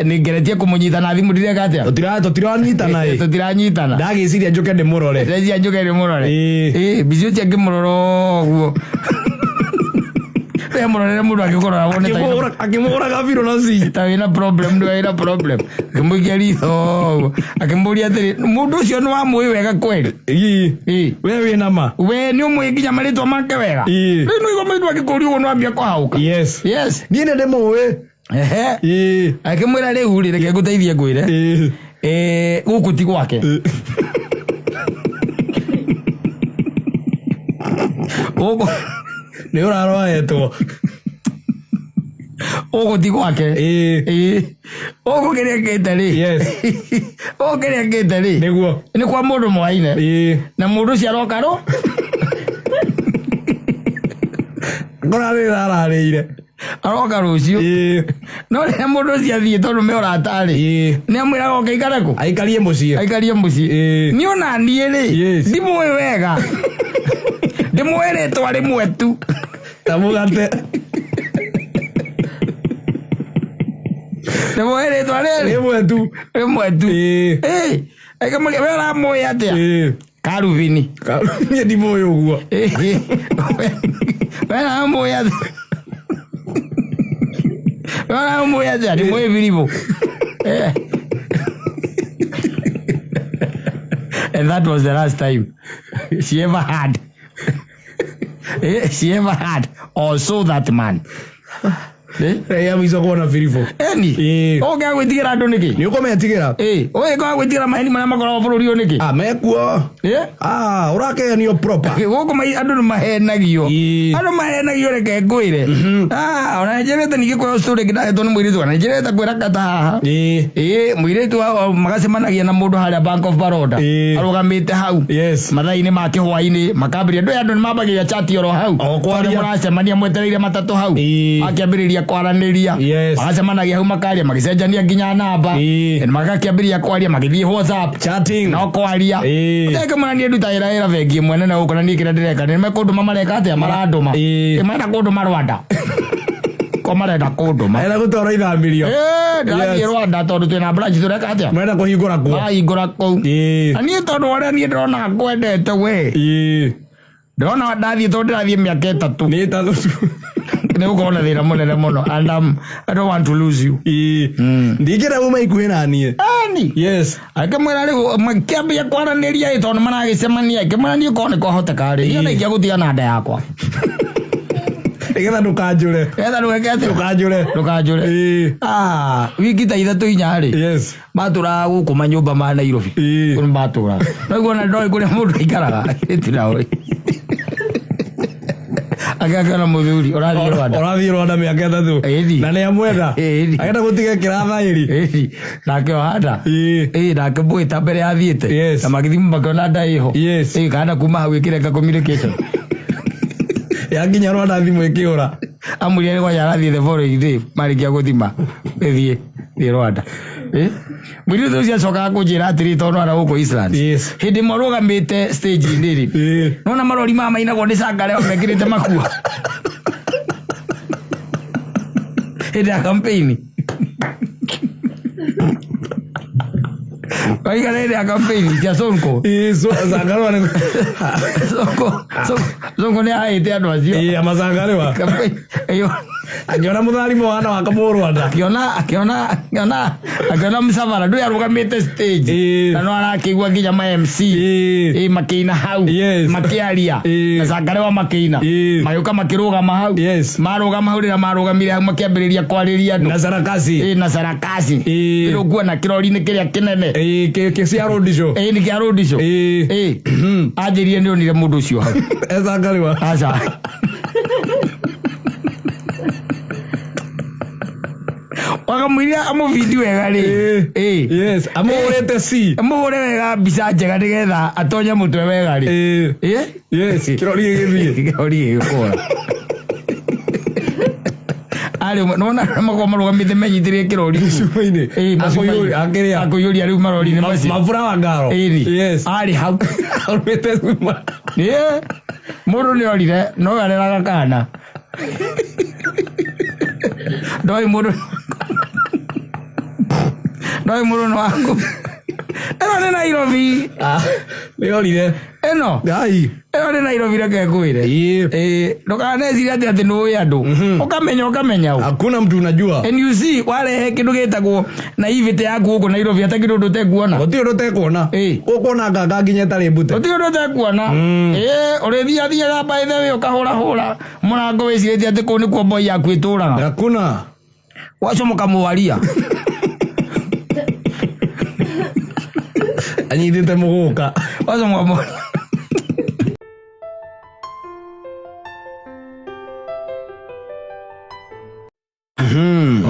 Nĩ ngeretie kũmũnyita na thimũ ndireka atĩa. Tũtiranyitana ĩ. Tũtiranyitana. Ndagĩciria njũke ndĩmũrore. Ndeciria njũke ndĩmũrore. Mbici ũcio angĩmũrora ũguo, we mũrorere mũndũ angĩkũrora wone ta wĩna- Akĩmũhũra gabirũ na ci. Ta wĩna problem, nĩ wĩna problem. Akĩmũikia ritho ũguo, akĩmũria atĩrĩ, mũndũ ũcio nĩ wamũĩ wega kweli? We wĩna ma. We nĩ ũmũĩ nginya marĩtwa make wega? Rĩu nĩ ũigua mũndũ akĩkũria ũguo nĩwambia kũhaũka. Yes. Niĩ nĩ ndĩmũĩ. Akĩmwĩra rĩu rĩ, reke ngũteithie ngwĩre. Gũkũ ti gwake. Gũkũ Nĩ ũraroetwo. Gũkũ ti gwake. Gũkũ kĩrĩa kĩte rĩ, gũkũ kĩrĩa kĩte rĩ, Nĩguo. Nĩ kwa mũndũ mwaine. Na mũndũ ũcio aroka rũ. Ngora rĩrĩa ararĩire. Aroka rũciũ. No rĩrĩa mũndũ ũcio athiĩ, tondũ me ũrata-rĩ, nĩ amwĩraga oke aikare kũ? Aikarie mũciĩ. Aikarie mũciĩ. Niĩ ona niĩ rĩ, ndimũĩ wega, ndĩmũĩ rĩtwa rĩmwe tu. Ta mũgate. Ndĩmũĩ rĩtwa rĩrĩ Rĩmwe tu. Rĩmwe tu. Akĩmũria, we ũramũĩ atĩa? Karubini. Niĩ ndimũĩ ũguo. We ũramũĩ atĩa? We ũramũĩ atĩa? Ndĩmũĩ biribũ. And that was the last time she ever had she ever had or saw that man. Ya mũico kuona biribũ. Eni. Ũngĩaga gwĩtigĩra andũ nĩkĩ? Nĩ ũkũmetigĩra. Ũngĩaga gwĩtigĩra maheni marĩa makoragwo bũrũri ũyũ nĩkĩ? Ah, mekuo. Ah, ũrakenio proper. Gũkũ andũ nĩ mahenagio. Andũ mahenagio, reke ngwĩre. Ah, ona njĩrĩte ningĩ kũheo story ĩngĩ ndahetwo nĩ mũirĩtu, ona njĩrĩte kwĩra kata haha. Mũirĩtu magacemanagia na mũndũ harĩa Bank of Baroda. Arũgamĩte hau. Mathaa-inĩ ma kĩhwainĩ makambĩrĩria, ndũĩ andũ nĩ mambagĩrĩria chat oro hau. O kwaria. Tondũ mũracemania mwetereire matatũ hau. Akĩambĩrĩria Magakĩambĩrĩria kwaranĩria. Magacemanagia hau, makaria, magĩcenjania nginya namba. Magakĩambĩrĩria kwaria, magĩthiĩ WhatsApp. Chatting. No kwaria. Ũtekĩmwĩra niĩ ndutaga wĩra bengi ĩmwe nene gũkũ, na niĩ kĩrĩa ndĩreka nĩ mekũndũma, mareka atĩa, marandũma. Marenda kũndũma Rwanda, ko marenda kũndũma. Ena gũtwarwo ithamĩrio. Ndĩrathiĩ Rwanda tondũ twĩna branch, tũreka atĩa? Marenda kũhingũra kuo. Marahingũra kũu. Na niĩ tondũ ũrĩa niĩ ndĩrona ngwendete we, ndĩrona ndathiĩ, tondũ ndĩrathiĩ mĩaka 3. Nĩ 3. Nĩ gũkorwo na thĩna mũnene mũno and I don't want to lose you. Ndingĩenda uma ikuhĩ na niĩ. Ani. Akĩmwĩra rĩu makĩambia kwaranĩria ĩ, tondũ maragĩcemania, akĩmwĩra niĩ korwo nĩ kwahoteka rĩ, niĩ ona ingĩagũtiga na nda yakwa. Nĩgetha ndũkanjũre. Getha ndũgeke atĩa? Ndũkanjũre. Ndũkanjũre. Ah, wiki ta 3 4 rĩ, matũraga gũkũ manyũmba ma Nairobi. Kũu nĩ matũraga no ona ndoĩ kũrĩa mũndũ aikaraga tinaoĩ, agĩakĩona mũthuri ũrathiĩ Rwanda. Ũrathiĩ Rwanda mĩaka 3. Na nĩ amwenda. Agenda gũtiga kĩrathaĩri. Ĩni, nake ohanda. Ĩĩ, nake mwĩta mbere athiĩte. Na magĩthima makĩona nda ĩho. Ĩĩ, kana kuma hau ĩkĩreka communication. Yakinya Rwanda thimũ ĩkĩũra. Amwĩrire nĩ kwanja arathiĩ the following day marĩkia gũthima, ĩthiĩ thiĩ Rwanda. Mũirĩtu ũcio acokaga kũnjĩra atĩrĩ, tondũ ara gũkũ Eastlands, hĩndĩ ĩmwe arũgamĩte stage-inĩ rĩ, nona marori maya mainagwo nĩ cangare mekĩrĩte makua hĩndĩ ya campaign, waigana hĩndĩ ya campaign cia Sonko. Ĩĩ, so Zangarũa nĩ Sonko, Sonko nĩ ahaĩte andũ acio. Amacangarũa. Campaign ĩyo. Akĩona mũtharimo wana wa Kamũrwanda. Akĩona msafara ndũĩ arũgamĩte stage, na no arakĩigua nginya ma MC makĩina hau, makĩaria, na cangarewa makĩina, magĩũka makĩrũgama hau. Marũgama hau, rĩrĩa marũgamire hau makĩambĩrĩria kwarĩria andũ. Na sarakasi. Na sarakasi. Rĩu nguona kĩrori-inĩ kĩrĩa kĩnene. Ĩĩ, cia road show. Ĩĩ, nĩ kĩa road show. Anjĩrire nĩ onire mũndũ ũcio hau. Ecangarũa. Aca. Wakamwĩra amũbindi wega rĩ. Yes, amũhũrĩte C. Amũhũre wega mbica njega nĩgetha atonye mũtwe wega rĩ. Yes, kĩrori gĩgĩthiĩ. Kĩrori gĩgĩkũra. Arĩ ũmwe nona makorwo marũgamĩte menyitĩrĩire kĩrori Cuba-inĩ. Ĩĩ, macuba-inĩ. Akĩrĩa. Akũiyũria rĩu marori-inĩ macio. Mabura wa ngaro. Ĩni. Arĩ hau. Arũmĩte cuma. Mũndũ nĩ orire no areraga kana. Ndoĩ mũndũ. Ndoĩ mũndũ no aku. Ĩno nĩ Nairobi. Nĩ orire. Ĩno. Ai. Ĩno nĩ Nairobi, reke ngwĩre. Ndũkanecirie atĩ nĩũĩ andũ. Ũkamenya ũ. Hakuna mtu unajua. And you see, warehe kĩndũ gĩtagwo naivete yaku gũkũ Nairobi ata kĩndũ ũtekuona. Gũtirĩ ũndũ ũtekuona. Ũkuona nganga nginya ĩtarĩ mbute. Gũtirĩ ũndũ ũtekuona. Ũrĩthiathiaga by the way ũkahũrahũra mũrango wĩcirĩtie atĩ kũu nĩkuo mboi yaku ĩtũraga. Hakuna. Wacomoka mwaria. Anyitĩte mũgũka. Wacomoka mwaria.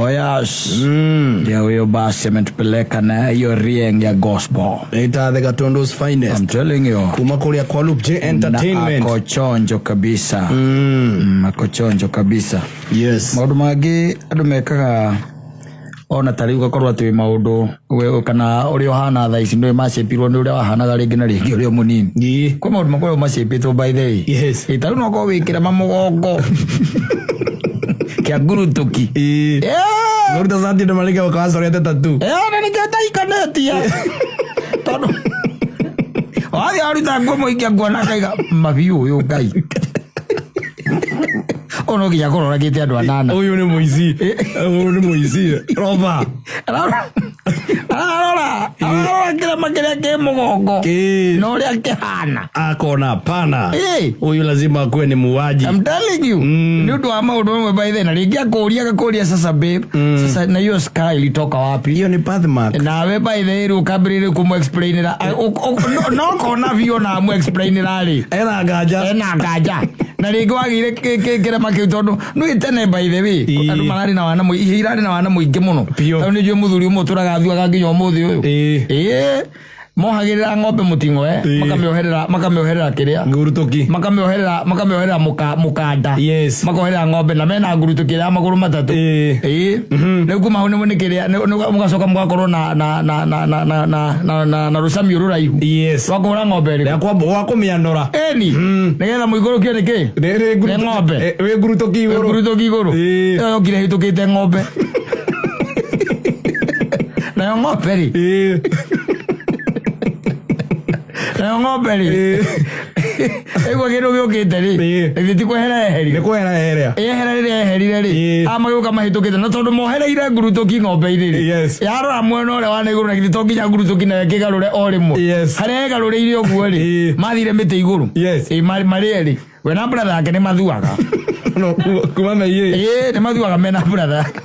Oh yes. Ndio huyo basi ametupeleka na hiyo ring ya gospel. Ita the Gatundu's finest. I'm telling you. Kuma kuria kwa Loop J Entertainment. Na ako chonjo kabisa. Ako chonjo kabisa. Maũndũ mangĩ andũ mekaga ona ta rĩu ũgakorwo atĩ wĩ maũndũ we kana ũrĩa ũhana thaa ici nĩwe macĩpirwo nĩ ũrĩa wahanaga rĩngĩ na rĩngĩ ũrĩa mũnini. Kwĩ maũndũ makoragwo macĩpĩtwo by the way. Ta rĩu no ũkorwo wĩkĩra mamũgongo kĩa ngurutuki. Ũruta cati andũ marĩke ũkawacorete tattoo. Na nĩkĩo itaikanĩtie. Tondũ wathiĩ waruta nguo mũingĩ nguona akaiga mabiũ ũyũ Ngai. Ũyũ no nginya akorwo oragĩte andũ 8. Ũyũ nĩ mũici. Ũyũ nĩ mũici. Roba. Ararora kĩrema kĩrĩa kĩ mũgongo. Na ũrĩa kĩhana. Akona pana. Huyu lazima akuwe ni muuaji. I'm telling you. Nĩ ũndũ wa maũndũ mamwe by the way, na rĩngĩ akũria agakũria sasa babe. Sasa na hiyo scar ilitoka wapi? Hiyo ni birthmark. Nawe by the way rĩu ũkambĩrĩria kũmũ-explainĩra. No kona biũ na amũ-explainĩra rĩ. Ena nganja. Ena nganja. Na rĩngĩ wagĩire kĩrema kĩu tondũ nĩ tene by the way. Andũ mararĩ na wana mũingĩ, ihe irarĩ na wana mũingĩ mũno. Biũ. Tondũ nĩ njũĩ mũthuri ũmwe ũtũraga athuaga nginya ũmũthĩ ũyũ. Mohagĩrĩra ng'ombe mũting'oe. Makamĩoherera kĩrĩa? Ngurutuki. Makamĩoherera mũkanda. Makoherera ng'ombe na mena ngurutuki ya magũrũ matatũ. Ĩĩ, rĩu kuma hau nĩ kĩrĩa mũgacoka mũgakorwo na na na na na na na na na na rũcamiũ rũraihu rwa kũhũra ng'ombe ĩrĩkũ? Gwa kũmĩanũra. Ĩni, nĩgetha mũikũrũkio nĩ kĩ? Nĩ ng'ombe. Wĩ ngurutuki igũrũ. Ngurutuki igũrũ. Ĩyo yokire ĩhĩtũkĩte ng'ombe, nayo ng'ombe rĩ, nayo ng'ombe rĩ, ĩgua kĩndũ gĩũkĩte rĩ, ĩthiĩ ti kwehera yeherire. Nĩ kwehera yeherea. Yehera rĩrĩa yeherire rĩ, aya magĩũka mahĩtũkĩte, na tondũ mohereire ngurutuki ng'ombe-inĩ rĩ, yarora mwena ũrĩa wa na igũrũ, na githĩ to nginya ngurutuki nayo ĩkĩgarũre o rĩmwe? Harĩa ĩgarũrĩire ũguo rĩ, mathire mĩtĩ igũrũ. Ĩĩ, marĩ erĩ, we na brother yake nĩ mathuaga. No, kuma meiĩ. Ĩĩ, nĩ mathuaga mena brother yake.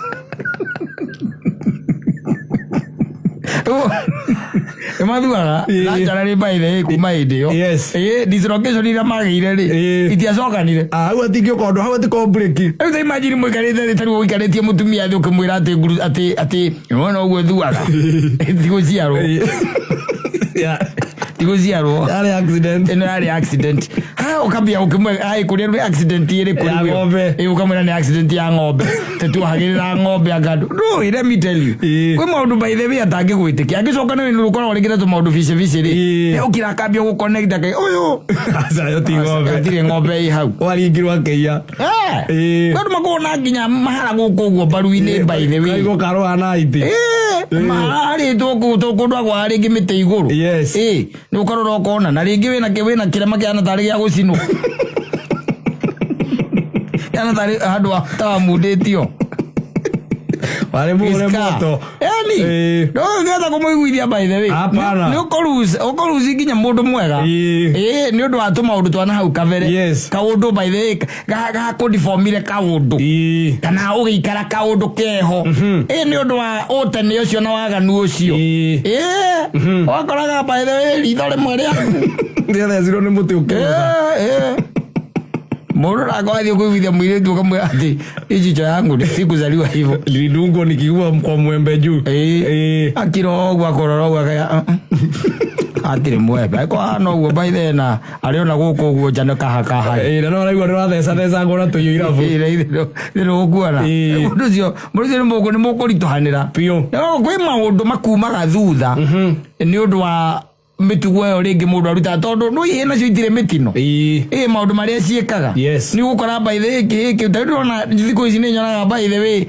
Nĩ mathuaga na njara rĩ, by the way, kuma hĩndĩ ĩyo, ĩĩ, dislocation iria magĩire rĩ, itiacokanire. Ah, hau hatingĩũka ũndũ, hau hatikoo breki. Rĩu ta imagine mũikarĩte thĩ, tarĩu ũikarĩtie mũtumia thĩ, ũkĩmwĩra atĩ nguru atĩ wona ũguo thuaga tigũciarwo, tigũciarwo. Yarĩ accident. Ĩno yarĩ accident. Ha ũkambia ũkĩmwe ai kũrĩa nĩ accident ĩrĩkũ? Ya Rĩu ĩyo? ng'ombe. Ĩĩ, ũkamwĩra nĩ accident ya ng'ombe, tĩtuohagĩrĩra ng'ombe anga no. Let me tell you, kwĩ maũndũ by the way atangĩgwĩtĩkia, angĩcoka nĩ ũkoragwo rĩngĩ na tũmaũndũ bice bice rĩ, ũkira akambia gũconnect ake ũyũ. Aca, ĩyo ti ng'ombe. Hatirĩ ng'ombe ĩ hau. Waringirwo akĩiya. Andũ makoragwo na nginya mahara gũkũ ũguo mbaru-inĩ, by the way. Kaigua karũa na iti. Maharĩtwo kũndũ agwa rĩngĩ mĩtĩ igũrũ. Ĩĩ, nĩ ũkarora ũkona na rĩngĩ wĩna kĩrema kĩhana tarĩ gĩa gũcinwo, kĩhana tarĩ handũ tawamundĩtio. Warĩ mũhũre moto. Yani ndũngĩhota kũmũiguithia, by the way. Hapana. Nĩ ũkũruci nginya mũndũ mwega. Ĩĩ, nĩ ũndũ wa tũmaũndũ twa na hau kabere. Kaũndũ, by the way, gakũdifomire kaũndũ kana ũgĩikara kaũndũ keho, ĩ nĩ ũndũ wa ũtene ũcio na waganu ũcio. Ĩĩ, wakoraga, by the way, ritho rĩmwe rĩaku Rĩathecirwo nĩ mũtĩ ũkĩgũtha. Mũndũ nakorwo athiĩ kũiguithia mũirĩtu, ũkamwĩra atĩ ijicho yangu ni sikuzaliwa hivyo. Nilidungwa nikiua kwa mwembe juu. Akira ũguo, akorora ũguo, akaya hatirĩ mwembe angĩkorwo hana ũguo, by the way, na arĩ ona gũkũ ũguo nja nĩ kahakaha. Ĩĩ, na no ũraigua nĩ ũrathecathecangwo na tũiyo irabu. Nĩũkuona mũndũ ũcio nĩ mũkũritũhanĩra. Biũ. No, kwĩ maũndũ makumaga thutha nĩ ũndũ wa mĩtugo ĩyo rĩngĩ mũndũ arutaga, tondũ no ihe nacio itirĩ mĩtino. Ĩ maũndũ marĩa ciĩkaga, nĩ ũgũkora, by the way, kĩhĩ kĩu ndĩrona thikũ ici nĩ nyonaga, by the way,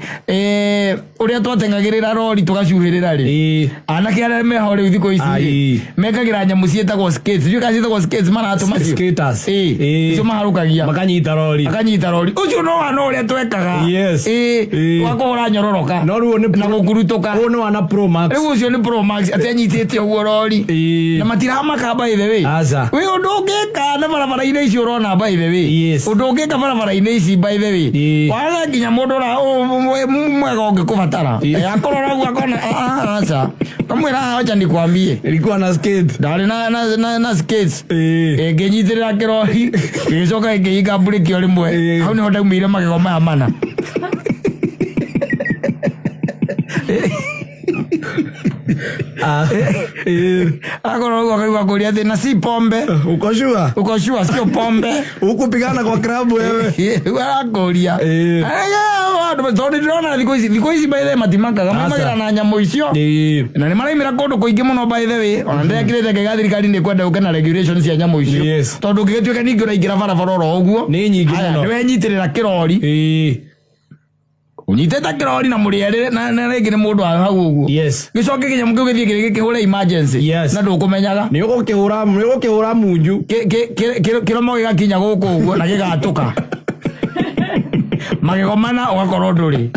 ũrĩa twatengagĩrĩra rori tũgacuhĩrĩra rĩ, anake arĩa meho rĩu thikũ ici rĩ, mekagĩra nyamũ ciĩtagwo skates, ndiũĩ kana ciĩtagwo skates, maratũ macio. Skaters. Ĩĩ, icio maharũkagia. Makanyita rori. Akanyita rori ũcio no wana ũrĩa twekaga. Ĩĩ, wa kũhũra nyororoka No rĩu nĩ na gũkurutũka. Ũyũ nĩ wana Pro Max. Rĩu ũcio nĩ Pro Max, atĩ anyitĩte ũguo rori na matiramaka, by the way. Aca. Wĩ ũndũ ũngĩka na barabara-inĩ ici ũrona, by the way, ũndũ ũngĩka barabara-inĩ ici, by the way, waga nginya mũndũ ũra mwega ũngĩkũbatara. Akorora ũguo akona, "Ah, ah, aca," kamwĩra, "Acha nikwambie." Ilikuwa na skate. Ndarĩ na skates. Ngĩnyitĩrĩra kĩrori, gĩgĩcoka gĩkĩhinga mburĩki o rĩmwe. Hau nĩho ndaumĩire magego maya mana. Ah. Ĩĩ. Akorwo ũguo akaigua kũria atĩ na si pombe. Uko sure? Uko sure sio pombe? Hukupigana kwa klabu wewe? Rĩu arakũria tondũ ndĩrona thikũ ici, by the way, matimakaga, maimagĩra na nyamũ icio na nĩ maraimĩra kũndũ kũingĩ mũno, by the way. Ona ndĩrekĩrĩte ngaiga thirikari nĩ kwenda gũke na regulation cia nyamũ icio, tondũ ũngĩgĩtuĩka ningĩ ũraingĩra barabara oro ũguo. Nĩ nyingĩ Haya, mũno. nĩwenyitĩrĩra kĩrori, ũnyitĩte kĩrori na mũrĩ erĩ na rĩngĩ nĩ mũndũ wa hau ũguo, gĩcoke kĩnyamũ kĩu gĩthiĩ kĩrĩ gĩkĩhũre emergency na ndũkũmenyaga. Nĩ ũgũkĩhũra munju. Kĩromo gĩgakinya gũkũ ũguo na gĩgatũka magego mana, ũgakorwo ndũrĩ.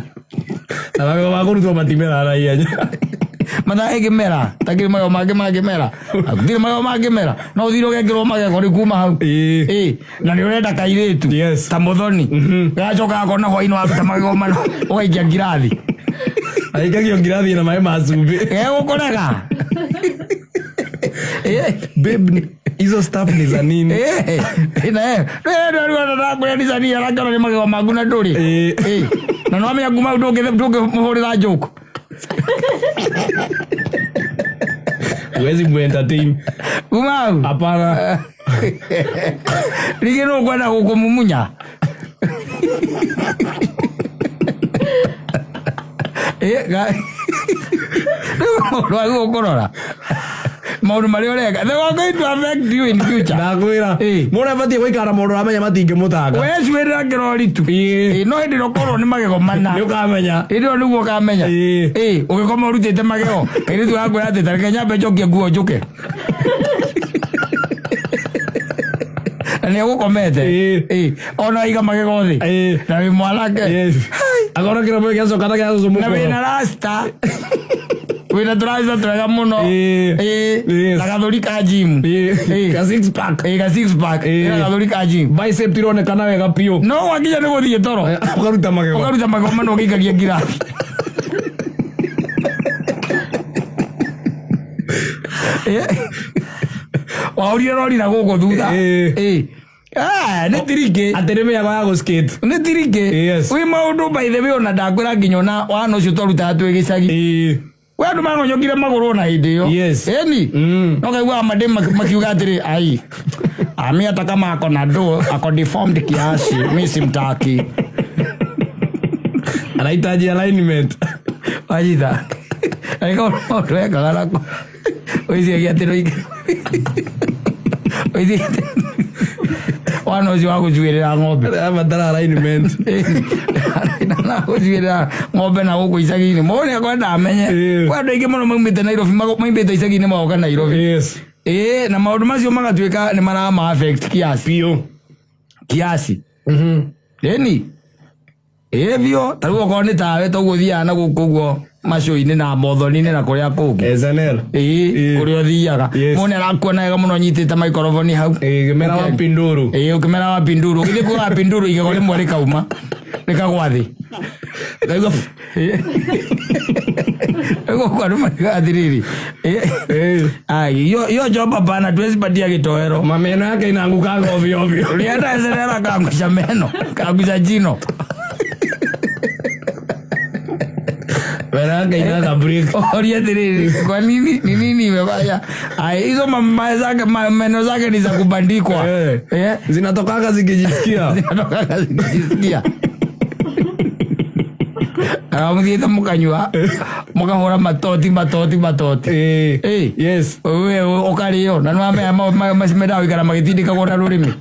Na magego ma kũrutwo matimeraga na ihenya. Mathaa ĩngĩmera takĩrĩ magego mangĩ mangĩmera, gũtirĩ magego mangĩmera, no ũthire ũgekĩrwo magego rĩu kuma hau. Ĩĩ, na nĩ ũrenda kairĩtu ta mũthoni, gacoka gakona hwainĩ waruta magego mana ũgaikia ngirathi. Aikagio ngirathi na maĩ ma cumbĩ. Gegũkũrega. Babe, hizo stuff ni za nini? Ndakũrĩa arakĩona nĩ magego maku na ndũrĩ. Ĩĩ. Na nĩwamenya kuma hau ndũngĩmũhũrĩra joke. Huwezi muentertain. Kuma hau. Hapana. Rĩngĩ no ũkwenda gũkũmumunya. Rĩu maũndũ agĩrĩirwo kũrora maũndũ marĩa ũreka, they are going to affect you in future. Ndakwĩra. Ĩ. Mũndũ abatiĩ gũikara na mũndũ ũramenya matingĩmũtanga. We cuĩrĩra kĩrori tu. Ĩ. Ĩ, no hĩndĩ ĩrĩa ũkorwo nĩ magego mana, Nĩ ũkamenya. hĩndĩ ĩyo nĩguo ũkamenya. Ĩ. Ĩ, ũgĩkoma ũrutĩte magego, kairĩtu gakwĩra atĩ tareke nyambe njokie nguo njũke, na nĩ egũkomete. Ĩ. Ĩ, ona iga magego thĩ Ĩ. na wĩ mwanake. Yes. Akona kĩromo gĩacoka na gĩa cũcũ Na wĩna mũkũrũ. rasta, wĩna tũrasta twega mũno. Ĩ. Ĩ, Yes. na gathũri ka gym. Ĩ. Ĩ. Ka six pack. Ĩ, ga six pack. Ĩ. Ĩ, na gathũri ka gym. Bicep ironekana wega biũ. No wakinya nĩ gũthiĩ toro, Ũkaruta magego. ũkaruta magego mana ũgĩikagia ngirathi. Ĩ. Wahũrire rori na gũkũ thutha. Ĩ. Ĩ. Ah, nĩ tirikĩ. Atĩ nĩ mĩago ya gũskate. Nĩ tirikĩ. Yes. Wĩ maũndũ, by the way, ona ndakwĩra nginya ona wana ũcio twarutaga twĩ gĩcagi, Ĩ. we andũ mang'onyokire magũrũ ona hĩndĩ ĩyo. Yes. Ĩni. No kaiguaga mandĩ makiuga atĩrĩ, ai ami hata kama ako na do ako deformed kiasi, mi simtaki. Anahitaji alignment. Wanyita arĩka maũndũ ekaga nako wĩciagia atĩ wĩciagia atĩ wana ũcio wa gũcuĩrĩra ng'ombe. Arabatara alignment. Na gũcuĩrĩra ng'ombe na gũkũ icagi-inĩ, mũndũ nĩ akwenda amenye. Ĩĩ. Kwĩ andũ aingĩ mũno maumĩte Nairobi, maumĩte icagi-inĩ magoka Nairobi. Yes. Ĩĩ, na maũndũ macio magatuĩka nĩ marama affect kiasi. Biũ. Kiasi. Ĩni, ĩĩ biũ. Ta rĩu okorwo nĩ tawe toguo ũthiaga na gũkũ ũguo macũinĩ na mothoni-inĩ na kũrĩa kũngĩ. SNL. Ĩĩ. Ĩĩ. Kũrĩa ũthiaga. Yes. Mũndũ nĩ arakuona wega mũno nyitĩte microphone hau. Ĩ, kĩmera wa pinduru. Ĩĩ, ũkĩmera wa pinduru, ũgĩthiĩ kuga wa pinduru, igego rĩmwe rĩkauma rĩkagwa thĩ. Kaigua. Gũkũ andũ mariuga atĩrĩrĩ, ĩ, Ĩ. ai, hiyo job hapana, tuwezi patia kitowero. Mameno yake inaangukanga ovyo ovyo. Ulienda SNL kaangusha meno, kaangusha jino. Meno yake inaanza break. Oria atĩrĩrĩ, kwa nini, ni nini imefanya? Ai, hizo meno zake ni za kubandikwa. Eh. Eh. Zinatokanga zikijisikia. Zinatokaga zikijisikia. Mũthiĩte mũkanyua mũkahũra matoti matoti matoti. Ĩ. Ĩ. Yes. We ũkarĩo na nĩwamenya mendaga gũikara magĩtindĩkagwo na rũrĩmĩ,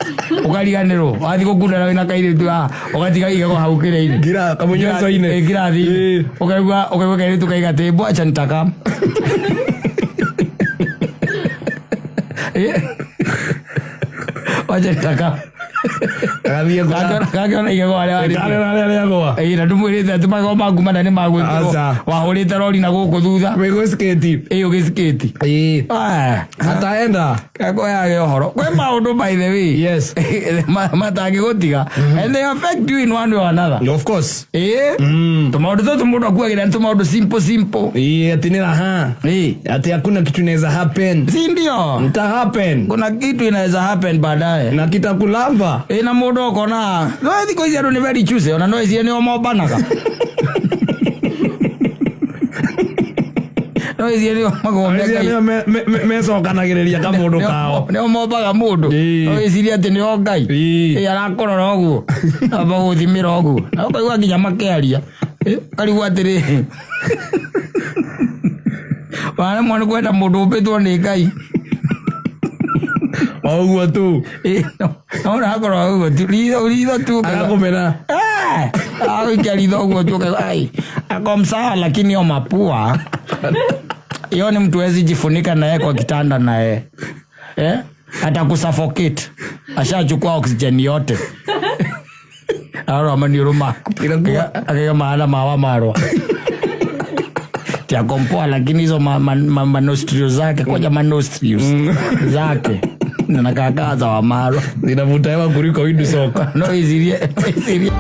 ũkariganĩrwo wathiĩ gũkundana wĩna kairĩtu haha, ũgatiga igego hau kĩrĩa-inĩ. Ngira kamunyweco-inĩ. Ĩ, ngirathi-inĩ. Ĩ. Ũkaigua kairĩtu kaiga atĩ mbwa acha nitaka. Ĩ. Wacha nitaka. Agathiĩ kũra. Gakĩona igego harĩa warĩtie. Karĩa harĩa rĩagwa. Ĩ, na ndũmwĩrĩte atĩ magego maku mana nĩ magwĩkĩrwo. Aca. Wahũrĩte rori na gũkũ thutha. Wĩgũskate. Ĩ, ũgĩskate. Ĩ. Ah. Ataenda. Kakoyage ũhoro kwĩ maũndũ, by the way, Yes. matangĩgũtiga, and they affect you in one way or another. Of course. Ĩ, tũmaũndũ tũtũ mũndũ akuagĩra nĩ tũmaũndũ simple simple. Ĩ, ati ni raha. Ĩ. Ati hakuna kitu inaweza happen. Si ndio? Nita happen. Kuna kitu inaweza happen baadaye. Na kitakulamba. Ĩ, na mũndũ ũkona no thikũ ici andũ nĩ very choosy, ona no icie nĩo mombanaga, no icie nĩo magombe. Nĩo mecokanagĩrĩria kamũndũ kao. Nĩo mombaga mũndũ. Ĩĩ. No wĩcirie atĩ nĩo Ngai. Ĩĩ. Ĩ, arakũrora ũguo, amba gũthimĩra ũguo na ũkaigua nginya makĩaria. Ĩ, ũkarigwo atĩrĩrĩ, waremwo nĩ kwenda mũndũ ũmbĩtwo nĩ Ngai. O ũguo tu. Ĩ, no ũrakorwo ũguo tu ritho ritho tu ũkaigua. Agakũmena. Eh, agũikia ritho ũguo tu ũkaigua, ai, ako msawa, lakini hiyo mapua hiyo ni mtu hawezi jifunika naye kwa kitanda naye, eh? Atakusuffocate, ashachukua oxygen yote. Arora maniũrũ maku akaiga maana mawa marwa tiakompoa, lakini hizo manostrils zake koja manostrils zake nakaakaa za wamarwa. Zinavuta hewa kuliko windu soko. No isirie, no isirie.